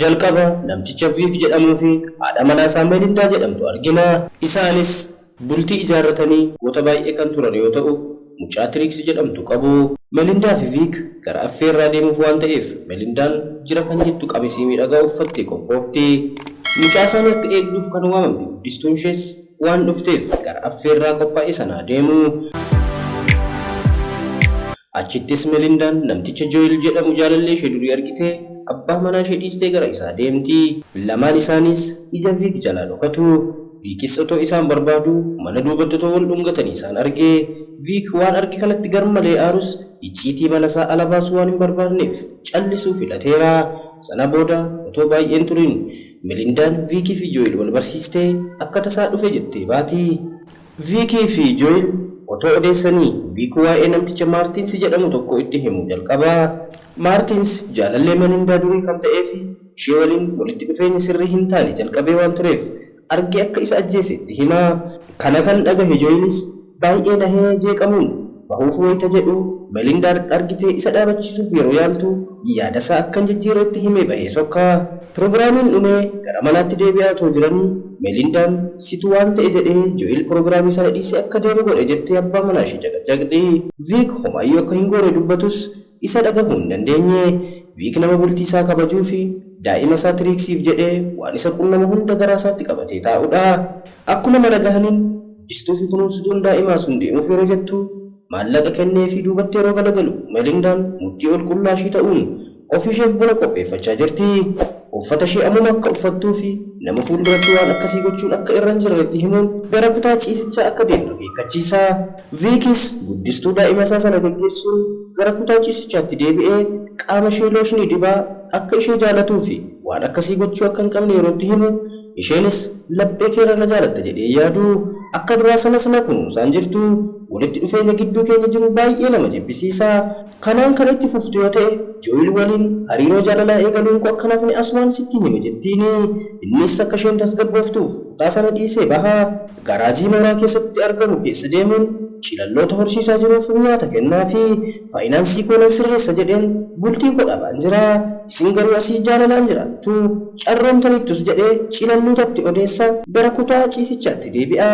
Jalqaba namticha Viik jedhamuu fi haadha manaa isaa Melindaa jedhamtu argina. Isaanis bultii ijaarratanii goota baay'ee kan turan yoo ta'u, mucaa Tiriiksi jedhamtu qabu. Melindaa fi Viik gara affeerraa deemuuf waan ta'eef Melindaan jira kan jettu qamisii miidhagaa uffattee qophoofti. Mucaa isaanii akka eegduuf kan waamamte guddistuun ishees waan dhufteef gara affeerraa qophaa'e sanaa deemu. Achittis Melindaan namticha Jooyil jedhamu jaalallee ishee durii argitee abbaa manaa ishee dhiistee gara isaa deemti. Lamaan isaaniis ija Viik jalaa dhokatu. Viikis otoo isaan barbaaduu mana duubatti otoo wal dhungatanii isaan arge. Viik waan arge kanatti garmalee aarus icciitii mana isaa ala baasuu waan hin barbaadneef callisuu filateera. Sana booda otoo baay'ee hin turin Melindaan Viikii fi Jooyil wal barsiistee akka tasaa dhufe jettee baati. Viikii fi Jooyil otoo odeessanii Viik waa'ee namticha Maartiinsi jedhamu tokko itti himuu jalqaba. Maartiins jaalallee Melindaa durii kan ta'ee fi ishee waliin walitti dhufeenya sirrii hin taane jalqabee waan tureef argee akka isa ajjeese itti hima. Kana kan dhagahe Jooyilis baay'ee nahee jeeqamuun bahuuf wayita jedhu Melindaan argitee isa dhaabachiisuuf yeroo yaaltu yaadasaa akka hin jijjiirre itti himee bahee sokka. Piroogiraamiin dhumee gara manaatti deebi'aa otoo jiranii Melindaan situ waan ta'e jedhee Jooyil piroogiraamii sana dhiisee akka deemu godhe jettee abbaa manaa ishee caqacaqxi. Viik homaayyuu akka hin goone dubbatus isa dhagahuu hin dandeenye. Viik nama bultii isaa kabajuu fi daa'ima isaa Tiriiksiif jedhee waan isa qunnamu hunda garaa isaatti qabatee taa'udha. Akkuma mana gahaniin guddistuu fi kunuunsituun daa'imaa sun deemuuf yeroo jettu maallaqa kenneefii duubatti yeroo galagalu Melindaan mudhii ol qullaa ishii ta'uun ofiisheef buna qopheeffachaa jirti. Uffata ishee ammuma akka uffattuu fi nama fuulduratti waan akkasii gochuun akka irra hin jirre itti himuun gara kutaa ciisichaa akka deemtu akeekkachiisa. Viikis guddistuu daa'ima isaa sana geggeessuun gara kutaa ciisichaatti deebi'ee qaama ishee looshinii dibaa akka ishee jaalatuu fi waan akkasii gochuu akka hin qabne yeroo itti himu isheenis laphee keerra na jaalatta jedhee hin yaadu. Akka duraa sanas na kunuunsaa hin jirtu. Walitti dhufeenya gidduu keenya jiru baay'ee nama jibbisiisa. Kanaan kan itti fuftu yoo ta'e Jooyil waliin hariiroo jaalalaa eegaluun koo akka hin hafne asumaan sittin hima jettiini. Innis akka isheen tasgabbooftuuf kutaa sana dhiisee baha. Garaajii mooraa keessatti argamu keessa deemuun ciilalloota horsiisaa jiruuf nyaata kennaafi. Faayinaansii koo nan sirreessa jedheen bultii koo dhabaan jira. Isin garuu asii jaalalaan jiraattu. Carroomtaniittus jedhee ciilallootatti odeessa gara kutaa ciisichaatti deebi'a.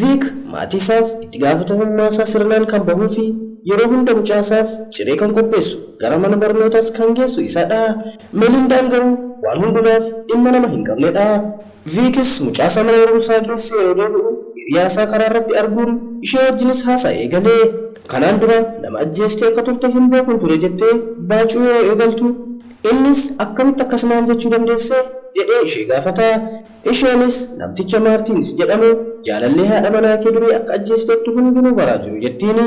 Viik maatii isaaf itti gaafatamummaa isaa sirnaan kan bahuu fi yeroo hunda mucaa isaaf ciree kan qopheessu, gara mana barnootaas kan geessu isadha. Melindaan garuu waan hundumaaf dhimma nama hin qabnedha. Viikis mucaa isaa mana barumsaa geessee yeroo deebi'u hiriyaa isaa karaa irratti arguun ishee wajjinis haasaa eegale. Kanaan dura nama ajjeestee akka turte hin beekun ture jettee baacuu yeroo eegaltu innis akkamitti akkas naan jechuu dandeesse? jedhee ishee gaafata. Isheenis namticha Maartiins jedhamu jaalallee haadha manaa kee durii akka ajjeesteettu hundinuu baraa jiru jettiini.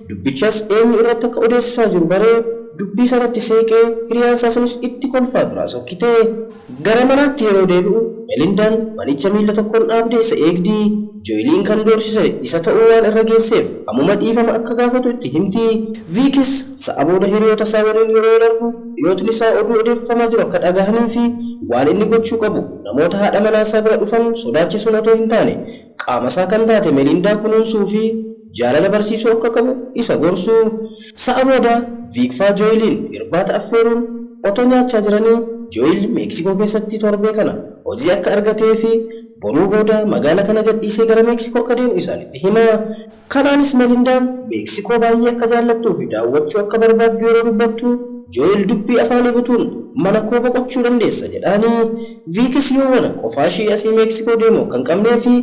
Dubbichas eenyu irratti akka odeessaa jiru baree dubbii sanatti seeqee hiriyaan isaa sunis itti kolfaa biraa sokkite. Gara manaatti yeroo deebi'u Melindaan manicha miilla tokkoon dhaabdee isa eegdi. Jooyiliin kan doorsise isa ta'uu waan irra geesseef ammuma dhiifama akka gaafatu itti himti. Viikis sa'a booda hiriyoota isaa waliin yeroo wal argu hiriyootni isaa oduu odeeffamaa jiru akka dhagahanii fi waan inni gochuu qabu namoota haadha manaa isaa bira dhufan sodaachisuun otoo hin taane qaama isaa kan taate Melindaa kunuunsuu fi jaalala barsiisuu akka qabu isa gorsu. Sa'a booda Viikfaa Jooyiliin irbaata affeeruun otoo nyaachaa jiranii Jooyil Meeksikoo keessatti torbee kana hojii akka argatee fi boruu booda magaala kana gadhiisee gara Meeksikoo akka deemu isaanitti hima. Kanaanis Melindaan Meeksikoo baay'ee akka jaallattuu fi daawwachuu akka barbaaddu yeroo dubbattu Jooyil dubbii afaanii butuun mana koo boqochuu dandeessa jedhaani. Viikis yoowwana qofaa ishii asii Meeksikoo deemu akka hin qabnee fi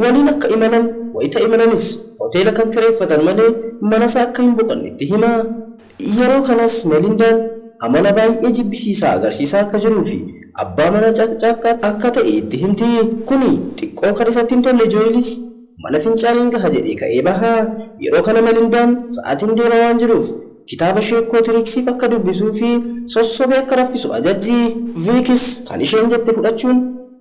waliin akka imalan wayita imalanis hoteela kan kireeffatan malee manasaa akka hin boqanne itti hima. Yeroo kanas Melindaan amala baay'ee jibbisiisaa agarsiisaa akka jiruu fi abbaa manaa caqcaaqqaa akka ta'e itti himti. Kuni xiqqoo kan isatti hin tolle Jooyilis mana fincaaniin gaha jedhee ka'ee baha. Yeroo kana Melindaan sa'aatiin deemaa waan jiruuf kitaaba sheekkoo Tiriiksiif akka dubbisuu fi sossobee akka raffisu ajajji. Viikis kan isheen jette fudhachuun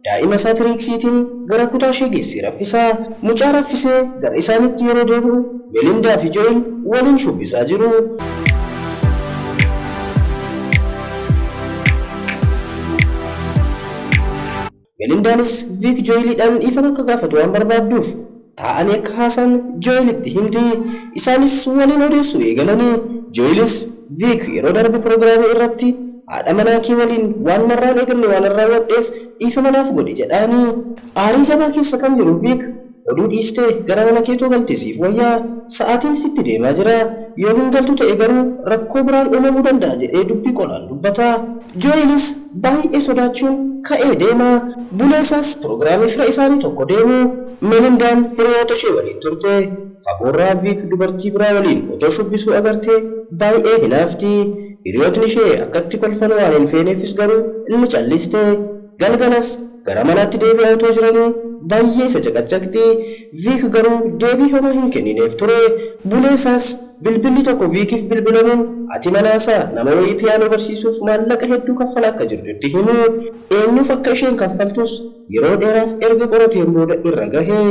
daa'ima isaa Tiriiksiitiin gara kutaa ishee geessee raffisa. Mucaa raffisee gara isaaniitti yeroo deebi'u Melindaa fi Jooyil waliin shubbisaa jiru. Melindaanis Viik Jooyiliidhaan dhiifama akka gaafatu waan barbaadduuf taa'anii akka haasa'an Jooyilitti himti. Isaanis waliin odeessuu eegalani. Jooyilis Viik yeroo darbe piroogiraamii irratti Haadha manaa kee waliin waan narraan eegamne waan raawwadheef dhiifama naaf godhi jedhaani. Aarii jabaa keessa kan jiru Viik, oduu dhiistee gara mana keetoo galte siif wayyaa, sa'aatiin sitti deemaa jira, yoo hin galtu ta'e garuu rakkoo biraan uumamuu danda'a jedhee dubbii qolaan dubbata. Jooyelis baay'ee sodaachuun ka'ee deema. Buleessaas piroogiraamii fira isaanii tokko deemu. Melindaan hiriyoota ishee waliin turte. Fagoorraa Viik dubartii biraa waliin otoo shubbisuu agartee baay'ee hinaafti. Hiriyootni ishee akkatti kolfan waan hin feeneefis garuu inni calliste. Galgalas gara manaatti deebi'aa otoo jiranii baay'ee isa caqacaqti. Viik garuu deebii homaa hin kennineef ture. Buleessaas bilbilli tokko Viikiif bilbilamuun ati manaasaa nama wayii piyaanoo barsiisuuf maallaqa hedduu kaffala akka jirtutti himu. Eenyuuf akka isheen kaffaltus yeroo dheeraaf erga qorateen booda irra gahe.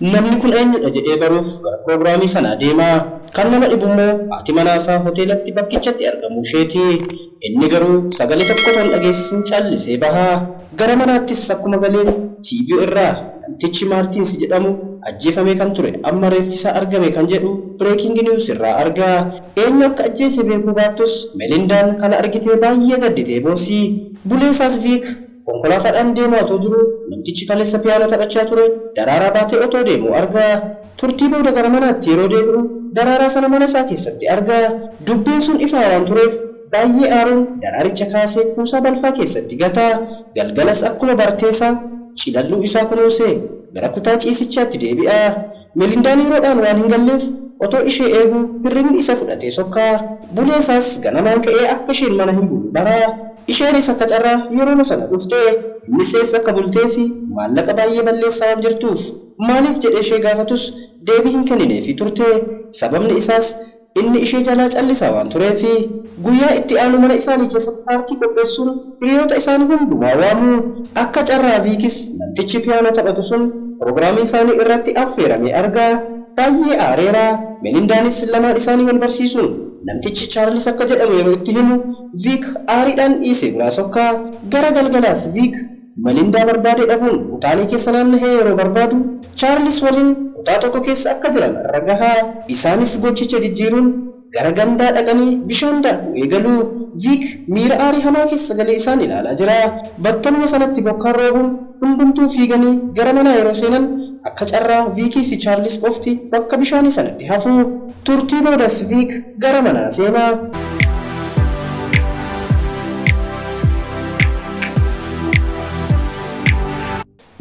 Namni kun eenyudha jedhee baruuf gara piroogiraamii sanaa deema. Kan nama dhibu immoo haati manaasaa hoteelatti bakkichatti argamuu isheeti. Inni garuu sagalee tokko otoo hin dhageessisin callisee baha. Gara manaattis akkuma galeen TV irraa namtichi Maartiins jedhamu ajjeefamee kan ture amma reeffi isaa argame kan jedhu breaking news irraa arga. Eenyu akka ajjeese beekuu baattus Melindaan kana argitee baay'ee gadditee boossi. Buleessaas Viik konkolaataadhaan deemaa otoo jiru namtichi kaleessa piyaanoo taphachaa ture daraaraa baatee otoo deemu arga. Turtii booda gara manaatti yeroo deebi'u daraaraa sana mana isaa keessatti arga. Dubbiin sun ifaa waan tureef baay'ee aaruun daraaricha kaasee kuusaa balfaa keessatti gata. Galgalas akkuma barteesaa cilalluu isaa kunuunsee gara kutaa ciisichaatti deebi'a. Melindaan yeroodhaan waan hin galleef otoo ishee eeguu hirribni isa fudhatee sokkaa. Buleessaas ganamaan ka'ee akka isheen mana hin bulle bara. Isheenis akka carraa yeroo sana dhufte. Innis eessa akka bultee fi maallaqa baay'ee balleessaa waan jirtuuf maaliif jedhee ishee gaafatus deebii hin kennineefii turte. Sababni isaas inni ishee jalaa callisaa waan tureefi. Guyyaa itti aanu mana isaanii keessatti paartii qopheessuun hiriyoota isaanii hundumaa waamu. Akka carraa Viikis namtichi piyaanoo taphatu sun piroogiraamii isaanii irratti affeeramee arga. Baay'ee aareera. Melindaanis lamaan isaanii wal barsiisuun namtichi Chaarlis akka jedhamu yeroo itti himu Viik aariidhaan dhiisee biraa sokkaa. Gara galgalaas Viik Melindaa barbaadee dhabuun kutaalee keessa naanna'ee yeroo barbaadu Chaarlis waliin kutaa tokko keessa akka jiran irra gaha. Isaanis gochicha jijjiiruun gara gandaa dhaqanii bishaan daakuu eegalu. Viik miira aarii hamaa keessa galee isaan ilaalaa jira. Battaluma sanatti bokkaan roobuun hundumtuu fiiganii gara manaa yeroo seenan akka carraa Viikii fi Chaarlis qofti bakka bishaanii sanatti hafu. Turtii boodas Viik gara manaa seenaa.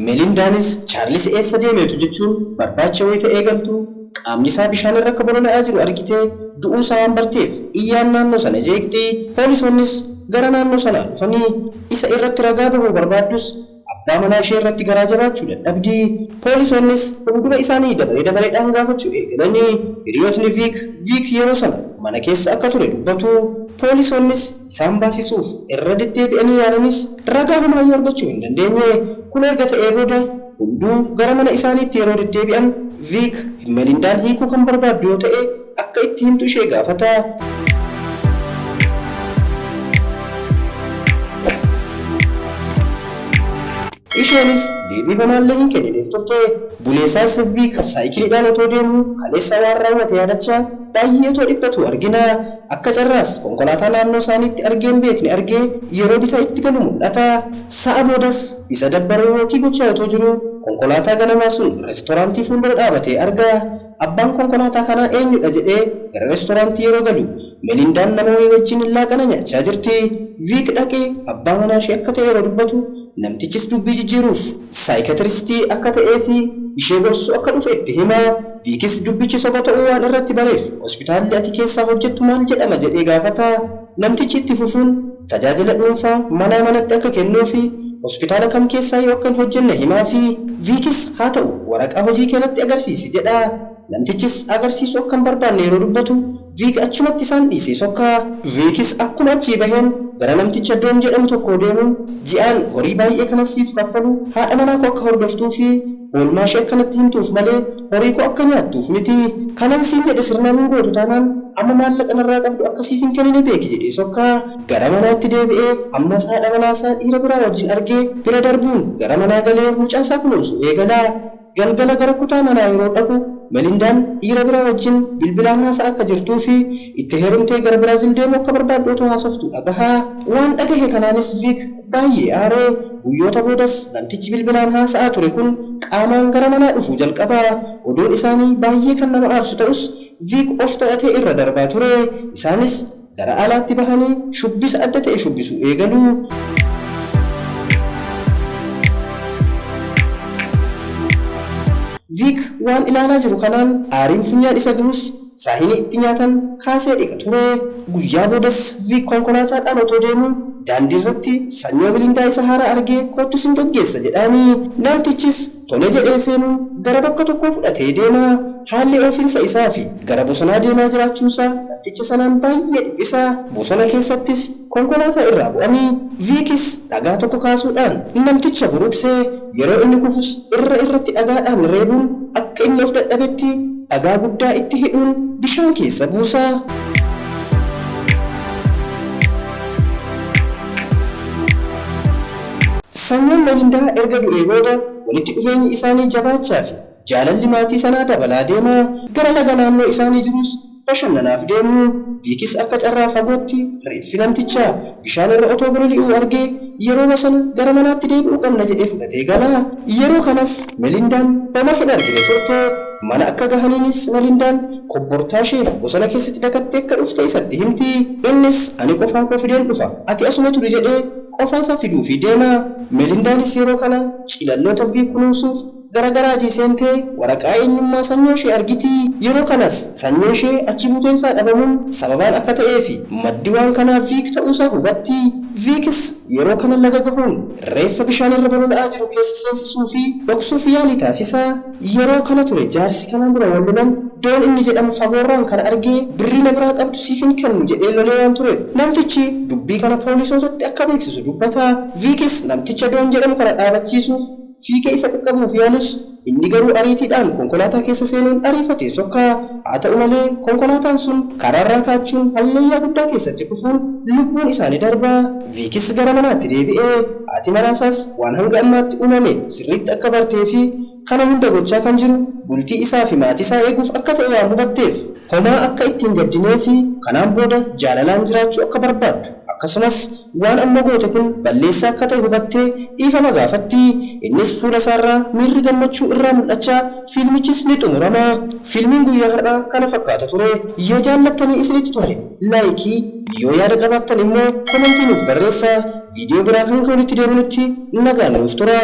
Melindaanis Chaarlis eessa deemeetu jechuun barbaacha wayita eegaltu qaamni isaa bishaan irra akka bolola'aa jiru argitee du'uu isaa waan barteef iyyaan naannoo sana jeeqxi. Poolisoonnis gara naannoo sanaa dhufanii isa irratti ragaa bahuu barbaaddus abbaa manaa ishee irratti garaa jabaachuu dadhabdi. Poolisoonnis hunduma isaanii dabaree dabareedhaan gaafachuu eegalanii hiriyootni Viik yeroo sana mana keessa akka ture dubbatu. Poolisoonnis isaan baasisuuf irra deddeebi'anii yaalanis ragaa homaayyuu argachuu hin dandeenye. Kun erga ta'ee booda hunduu gara mana isaaniitti yeroo deddeebi'an Viik Melindaan hiikuu kan barbaaddu yoo ta'e akka itti himtu ishee gaafata. Isheenis deebii homaallee hin kennineef turte. Buleessaas Viik saayikiliidhaan otoo deemu kaleessa waan raawwate yaadachaa baay'ee otoo dhiphatu argina. Akka carraas konkolaataa naannoo isaaniitti argee hin beekne argee yeroo bitaa itti galu mul'ata. Sa'a boodas isa dabbaree wookii gochaa otoo jiru konkolaataa ganamaa sun reestooraantii fuuldura dhaabatee arga. Abbaan konkolaataa kanaa eenyudha jedhee gara reestooraantii yeroo galu Melindaan nama wayii wajjin laaqana nyaachaa jirti. Viik dhaqee abbaa manaa ishee akka ta'e yeroo dubbatu namtichis dubbii jijjiiruuf saayikatiristii akka ta'ee fi ishee gorsuu akka dhufe itti hima. Viikis dubbichi soba ta'uu waan irratti bareef hospitaalli ati keessaa hojjettu maal jedhama jedhee gaafata. Namtichi itti fufuun tajaajila dhuunfaa manaa manatti akka kennuu fi hospitaala kam keessaa yoo akka hin hojjenne himaa fi Viikis haa ta'u waraqaa hojii keenatti agarsiisi jedha. Namtichis agarsiisuu akka hin barbaanne yeroo dubbatu Viik achumatti isaan dhiisee sokkaa. Viikis akkuma achii baheen gara namticha Doom jedhamu tokko deemuun ji'aan horii baay'ee kanas siif kaffalu haadha manaa koo akka hordoftuu fi oolmaa ishee akkanatti himtuuf malee horii koo akka nyaattuuf miti. Kanan siin jedhe sirnaan hin gootu taanaan amma maallaqa narraa qabdu akka siif hin kennine beeki jedhee sokkaa. Gara manaatti deebi'ee ammas haadha manaasaa dhiira biraa wajjin argee bira darbuun gara manaa galee mucaasaa kunuunsu eegala. Galgala gara kutaa manaa yeroo dhaqu Melindaan dhiira biraa wajjin bilbilaan haasa'a akka jirtuu fi itti heerumtee gara Biraazil deemuu akka barbaaddu otoo haasoftu dhagaha. Waan dhagahe kanaanis Viik baay'ee aaree. Guyyoota boodas namtichi bilbilaan haasa'aa ture kun qaamaan gara manaa dhufuu jalqaba. Oduun isaanii baay'ee kan nama aarsu ta'us Viik of to'atee irra darbaa ture. Isaanis gara alaatti bahanii shubbisa adda ta'e shubbisuu eegalu. Viik waan ilaalaa jiru kanaan aariin funyaan isa gahus saahinii itti nyaatan kaasee dhiqa ture. Guyyaa boodas Viik konkolaataadhaan otoo deemuu daandii irratti sanyoo Melindaa isa haaraa argee kottu sin gaggeessa jedhaani. Namtichis tole jedhee seenuun gara bakka tokkoo fudhatee deema. Haalli oofinsa isaa fi gara bosonaa deemaa jiraachuunsaa namticha sanaan baay'ee dhiphisa. Bosona keessattis konkolaataa irraa bu'anii Viikis dhagaa tokko kaasuudhaan namticha buruqsee yeroo inni kufus irra irratti dhagaadhaan reebuun akka inni of dadhabetti dhagaa guddaa itti hidhuun bishaan keessa buusa. Sanyoon Melindaa erga du'ee booda walitti dhufeenyi isaanii jabaachaa fi jaalalli maatii sanaa dabalaa deema. Gara laga naannoo isaanii jirus bashannanaaf deemu. Viikis akka carraa fagootti reeffi namtichaa bishaan irra otoo bololi'uu argee yeroo sana gara manaatti deebi'uu qabna jedhee fudhatee gala. Yeroo kanas Melindaan homaa hin argine turte. Mana akka gahaniinis Melindaan kobbortaa ishee bosona keessatti dagattee akka dhufte isatti himti. Innis ani qofaa koo fideen dhufa, ati asuma turi jedhee qofaa isaa fiduufii deema. Melindaanis yeroo kana cilalloota Viik kunuunsuuf gara garaajii seentee waraqaa eenyummaa sanyoo ishee argiti. Yeroo kanas sanyoo ishee achi buuteensaa dhabamuun sababaan akka ta'ee fi maddi waan kanaa Viik ta'uusaa hubatti. Viikis yeroo kana laga gahuun reeffa bishaan irra bolola'aa jiru keessa seensisuu fi dhoksuuf yaalii taasisa. Yeroo kana ture jaarsi kanaan dura wal lolan Doon inni jedhamu fagoorraan kana argee birrii na biraa qabdu siif hin kennu jedhee lolee waan tureef namtichi dubbii kana poolisootatti akka beeksisu dubbata. Viikis namticha Doon jedhamu kana dhaabachiisuuf fiigee isa qaqqabuuf yaalus inni garuu ariitiidhaan konkolaataa keessa seenuun ariifatee sokka. Haa ta'u malee konkolaataan sun karaarraa kaachuun hallayyaa guddaa keessatti kufuun lubbuun isaanii darba. Viikis gara manaatti deebi'ee haati manaasaas waan hanga ammaatti uumame sirriitti akka bartee fi kana hunda gochaa kan jiru bultii isaa fi maatii isaa eeguuf akka ta'e waan hubatteef homaa akka ittiin gaddinee fi kanaan booda jaalalaan jiraachuu akka barbaaddu akkasumas waan amma goote kun balleessaa akka ta'e hubattee dhiifama gaafatti. Innis fuula isaarraa miirri gammachuu irraa mul'achaa fiilmichis ni xumurama. Fiilmiin guyyaa har'aa kana fakkaata ture. Yoo jaallattanii isinitti tole laayikii, yoo yaada qabaattan immoo komentii nuuf barreessaa. Viidiyoo biraan hanga walitti deebinutti nagaan nuuf tura.